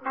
Ua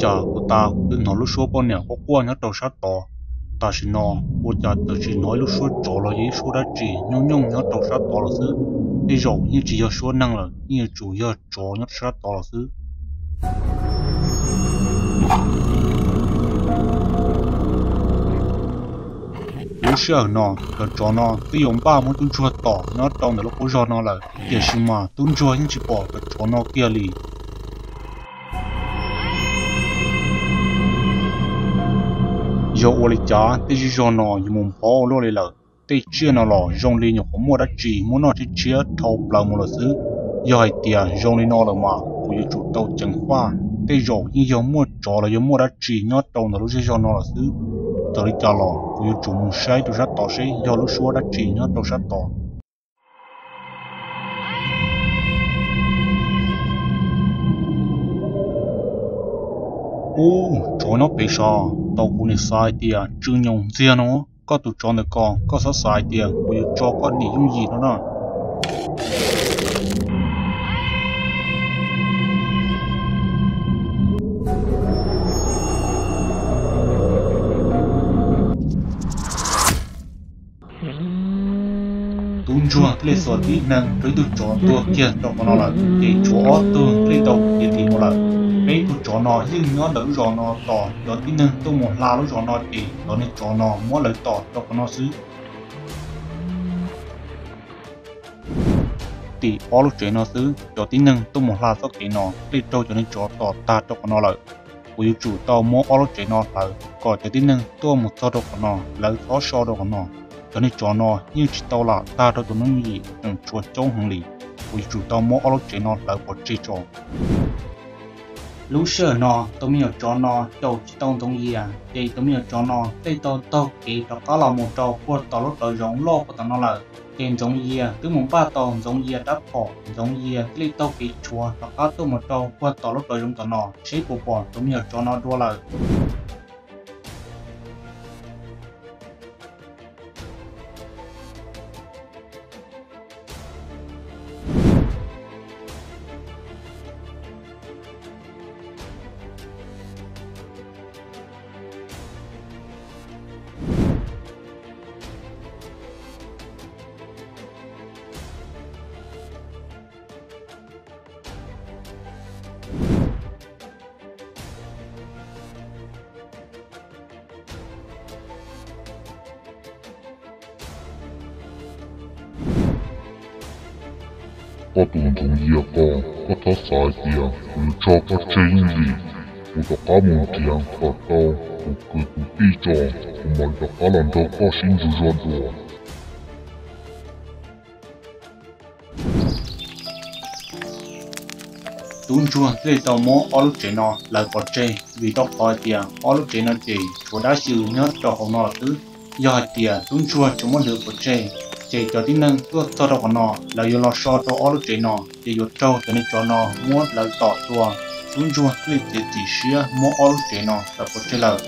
cas kuv tas twb hnov lub suab poj niam quaj quaj nyob rau sab tod. Tam sim no ua cas txawm tsis hnov ib lub suab tsov los yog ib suab dab tsi nyooj nyooj nyob rau sab tod lawm xwb. Tej zaum yeej tsis yog suab neeg lawm, yeej yuav tsum yog tsov nyob rau sab tod lawm xwb. Lub sij hawm no cov tsov no twb yuav npaj muab tub ntsuag tom nyob rau ntawm lub qub zog no lawm, tiam sis mas tub ntsuag yeej tsis pom cov tsov no kiag li. Yog ua li cas tej zej zog no yuav mus nphov ua luaj li lawm? Tej tsiaj no los zoo li nyuam qhuav muaj dab tsi muab noj tshiab tshiab dhau plaws mus lawm xwb. Yog hais tias zoo li no lawm mas kuv yuav tsum tau ceev faj, tej zaum yeej yog muaj tsov los yog muaj dab tsi nyob rau ntawm lub zej zog no lawm xwb. Txawm li cas los kuv yuav tsum mus saib rau sab tod seb yog lub suab dab tsi nyob rau sab tod. Ub, tsov nyob pem sav, tau kuv nim xav hais tias tsw nyoos ntxiag no. Koj tus tsov ntawm ko, koj xav xav hais tias kuv yuav tso koj dim yooj yim no na. Tub ntsuag thiaj li xuas tib neeg rau ib tug tsov tuag kiag rau qhov no lawm, ces tshuav ob tug thiaj li tau dim mus lawm. Peb tug tsov no yeej nyob ntawm lub zos no tos cov tib neeg tuaj mus hla lub zos no ces cov niag tsov no muab lawv tom rau qhov no xwb. Tim ob lub tsev no xwb, cov tib neeg tuaj mus hla txoj kev no thiaj li raug cov niag tsov tom tag rau qhov no lawm. Kuv yuav tsum tau muab ob lub tsev no hlawv kom cov tib neeg tuaj mus txog rau qhov no lawv txhob so rau qhov no. Cov niag tsov no yeej tsis tau lam tag rau tus yooj yim, tseem tshuav coob heev li. Kuv yuav tsum tau muab ob lub tsev no hlawv pov tseg tso. Lub sij hawm no tus me nyuam tsov no caum tsis tau Ntxoov Yias, ces tus me nyuam tsov no thiaj tau taug kev rov qab los mus rau puag tom lub plawv zoov loj puag tom no lawm. Ces Ntxoov Yias twb mus npaj tau Ntxoov Yias rab phom, Ntxoov Yias thiaj li taug kev tshuav rov qab tuaj mus rau puag tom lub plawv zoov tom no seb puas pom tus me nyuam tsov no dua lawm. Koj tus Ntxoov Yias ko, koj txhob xav hais tias kuv yuav tso koj tseg ib yam li. Kuv rov qab mus nrhiav kom tau kuv kwv tus tij tso, kuv mam li rov qab los nrog koj sib ntsug zog dua. Tub ntsuag thiaj li tau muab ob lub tsev no lawv pov tseg, vim rau qhov hais tias ob lub tsev no ces tshuav dab xyw nyob rau hauv no lawm xwb. Yog hais tias tub ntsuag tseem muab lawv pov tseg, ces cov tib neeg tuaj txog rau qhov no lawv yuav los so rau ob lub tsev no, ces yuav raug cov niag tsov no muab lawv tom tua. Tub ntsuag thiaj li txiav txim siab muab ob lub tsev no lawv pov tseg lawm.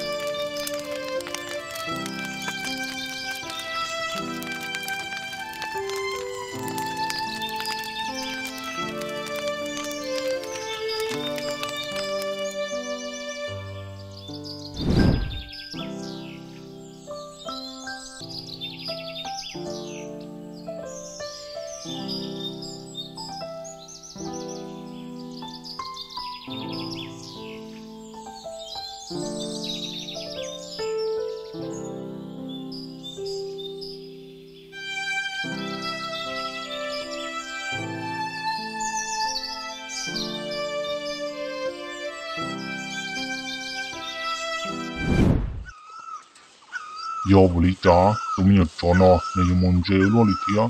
Yog vim li cas tus me nyuam tsov no nws yuav mus ntse ua luaj li thiab?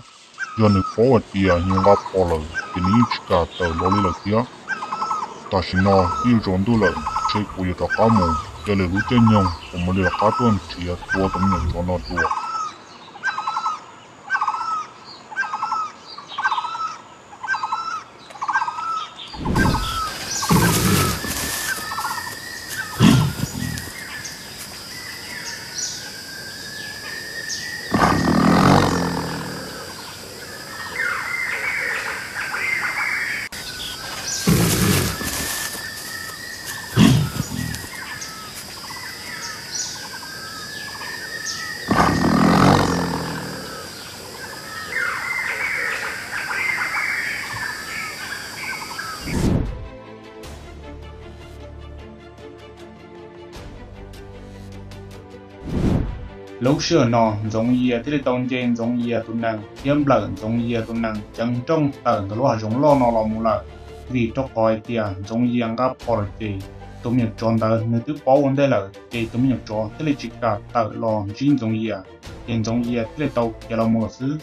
Yog nws paub hais tias yus nqa phom lawm ces nws yeej tsis kam tawm los li lawm thiab. Tam sim no twb yuav tsaus ntuj lawm, ntshe kuv yuav rov qab mus, cia lwm lub caij nyoog kuv mam li rov qab tuaj nrhiav tua tus me nyuam tsov no dua. Lub sij hawm no Ntxoov Yias thiaj li tau nce Ntxoov Yias tus nees thiab nplawm Ntxoov Yias tus nees ceev nrooj tawm ntawm lub hav zoov loj no los mus lawm. Vim rau qhov hais tias Ntxoov Yias nqa phom lawm ces tus me nyuam tsov ntawd nws twb paub ua ntej lawm, ces tus me nyuam tsov thiaj li tsis kam tawm los ntsib Ntxoov Yias, ces Ntxoov Yias thiaj li tau khiav los mus lawm xwb.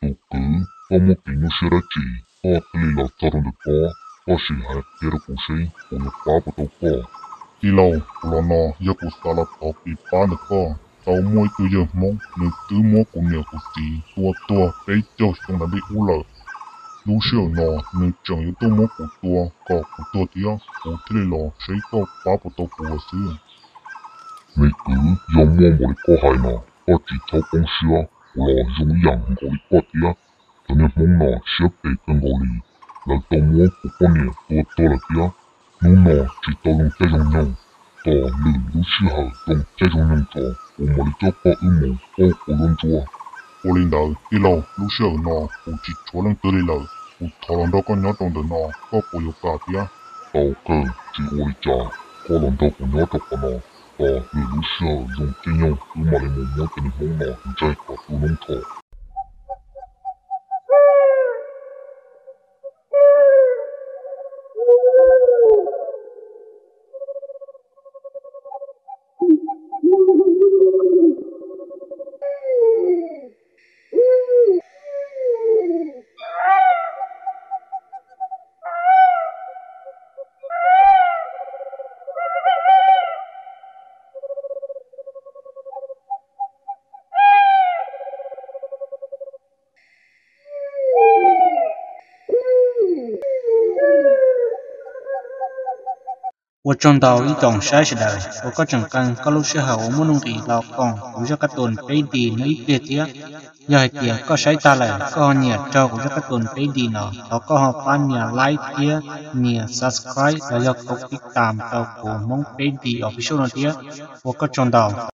Tus kwv, koj muaj kev nyuaj siab dab tsi koj thiaj li los txog rau ntawm ko? Koj sim hais qhia rau kuv seb kuv yuav pab puas tau koj. Tij laug, kuv los no yog kuv xav los thov kev pab ntawm koj. Tau muaj ib tug yawg Hmoob nws twb muab kuv niam kuv txiv tua tuag peb caug xyoo nram ntej ub lawm. Lub sij hawm no nws tseem yuav tuaj muab kuv tua kom kuv tuag thiab, kuv thiaj li los seb koj pab puas tau kuv xwb. Me kwv, yog muaj npaum li koj hais no, koj tsis txhob poob siab, kuv los zoo ib yam nkaus li koj thiab. Cov niag Hmoob no siab phem kawg nkaus li, lawv tau muab kuv poj niam tua tuag lawm thiab. Hnub no tsis tau zoo caij zoo nyoog, tos lwm lub sij hawm zoo caij zoo nyoog tso kuv mam li coj koj wb mus pauj kuv lub ntsej. Ua li ntawd tij laug, lub sij hawm no kuv tsis tshuav leej twg li lawm, kuv thov los nrog koj nyob rau ntawm no koj puas yuav kam thiab? Tau kawg, tsis ua li cas, koj los nrog kuv nyob rau qhov no, tos lwm lub sij hawm zoo caij nyoog wb mam li mus muab cov niag Hmoob no ntsaig kom tu noob nrho. Ua tsaug ntau ib tsoom saib sawv daws uas koj tseem qee koj lub sij hawm uas muaj nuj nqis los koom kuv zaj kab tus peb D no ib pliag thiab. Yog hais tias koj saib tag lawm koj ho nyiam raug kuv zaj kab tus peb D no, thov koj ho pab nias like thiab nias subscribe los yog kov tiv tam rau kuv Hmoob peb D official no thiab. Ua koj tsaug ntau.